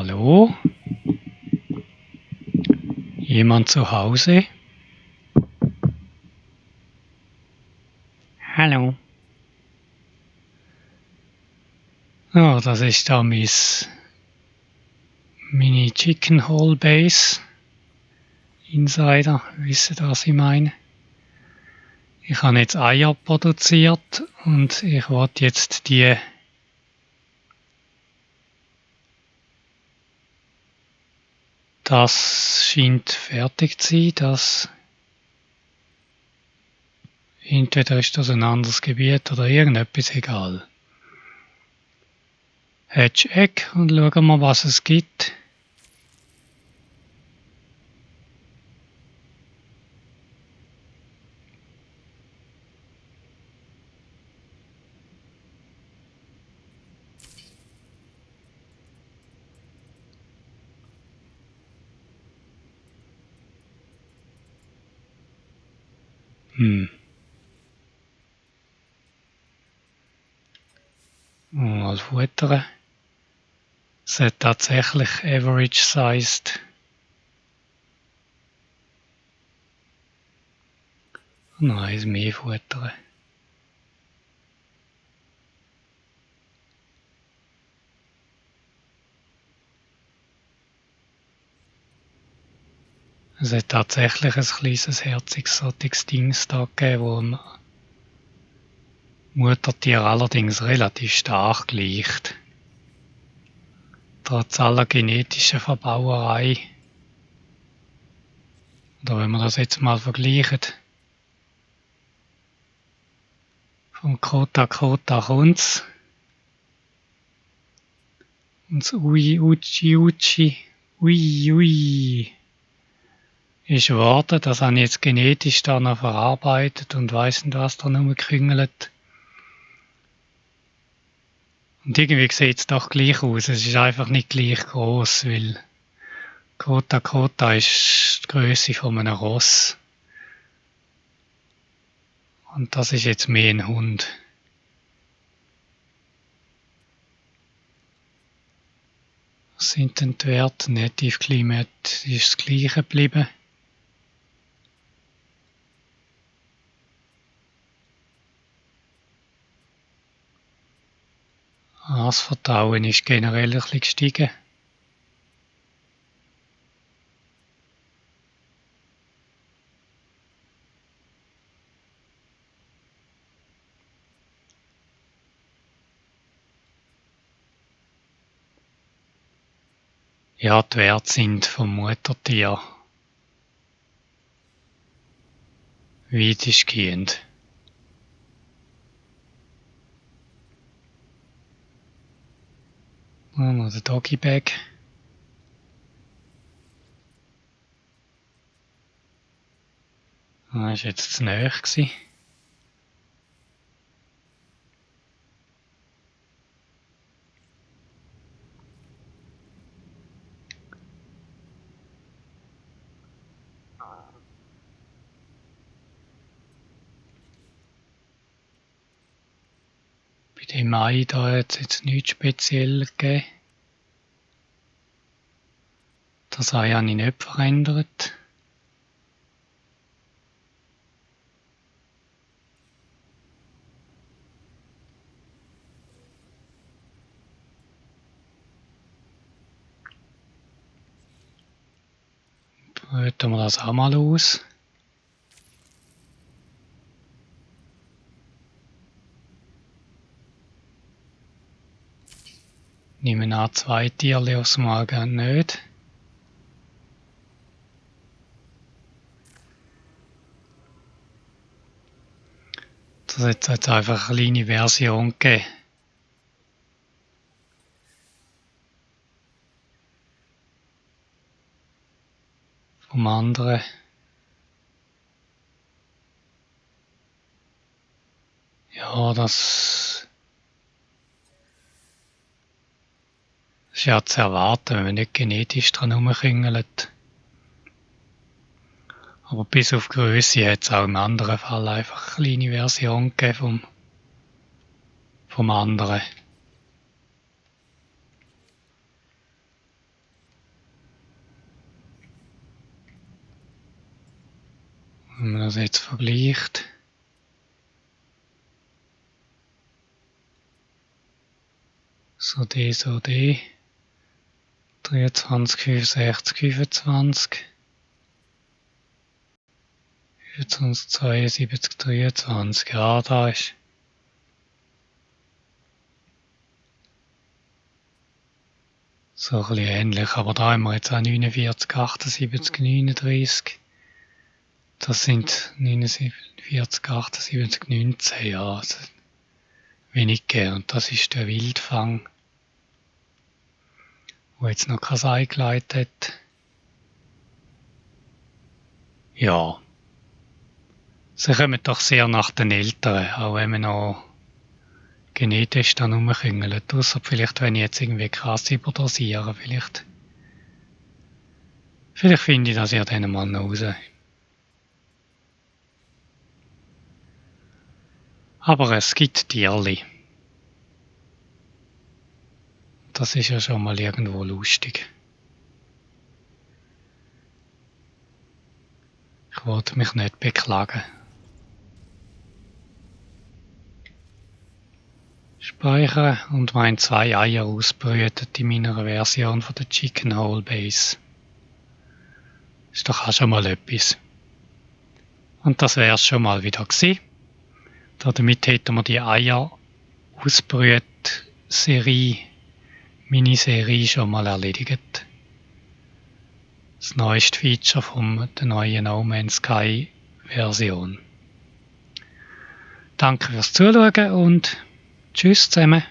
Hallo? Jemand zu Hause? Hallo? Ja, das ist da meine Chicken Hall Base Insider. Wisst ihr, was ich meine? Ich habe jetzt Eier produziert und ich wollte jetzt die das scheint fertig zu sein, das entweder ist das ein anderes Gebiet oder irgendetwas, egal. Hatch Egg und schauen wir, was es gibt. Mal futtern. Es hat tatsächlich average-sized. Nein, es mehr futtern. Es hat tatsächlich ein kleines, herziges, solches Dings da gegeben, wo dem Muttertier allerdings relativ stark gleicht. Trotz aller genetischen Verbauerei. Oder wenn wir das jetzt mal vergleichen. Vom Kota kommt's. Und das Uchi, ui, ist geworden. Das habe ich jetzt genetisch da noch verarbeitet und weiss nicht, was da noch gekringelt. Und irgendwie sieht es doch gleich aus. Es ist einfach nicht gleich gross, weil Kota ist die Grösse von einem Ross. Und das ist jetzt mehr ein Hund. Was sind denn die Werte? Native Climate ist das gleiche geblieben. Das Vertrauen ist generell ein bisschen gestiegen. Ja, die Werte sind vom Muttertier weitestgehend. Noch der Doggy Bag. Das war jetzt zu nahe gewesen. Bei dem Ei da hat es jetzt nichts Spezielles gegeben. Das Ei habe ich nicht verändert. Brüten wir das auch mal aus. Nehmen an, 2 Tierchen aus dem Magen nicht. Das hat jetzt einfach eine kleine Version gegeben. Vom anderen. Ja, das ist ja zu erwarten, wenn man nicht genetisch dran herumkringelt. Aber bis auf Grösse hat es auch im anderen Fall einfach eine kleine Version gegeben vom anderen. Wenn man das jetzt vergleicht, so D, 23, 65, 25, 25, 72, 23, ja, da ist so ein bisschen ähnlich, aber da haben wir jetzt auch 49, 78, 39, das sind 49, 78, 19, ja, also weniger, und das ist der Wildfang, wo jetzt noch kein Ei gelegt hat. Ja, sie kommen doch sehr nach den Eltern, auch wenn man noch genetisch dann rumküngelt. Ausser vielleicht, wenn ich jetzt irgendwie krass überdosiere, vielleicht finde ich das ja dann mal noch raus. Aber es gibt Tierli. Das ist ja schon mal irgendwo lustig. Ich wollte mich nicht beklagen. Speichern und meine 2 Eier ausbrütet in meiner Version von der Chicken Whole Base. Ist doch auch schon mal etwas. Und das wär's schon mal wieder gewesen. Damit hätten wir die Eier ausbrüht Serie, Miniserie schon mal erledigt. Das neueste Feature von der neuen No Man's Sky Version. Danke fürs Zuschauen und tschüss zusammen.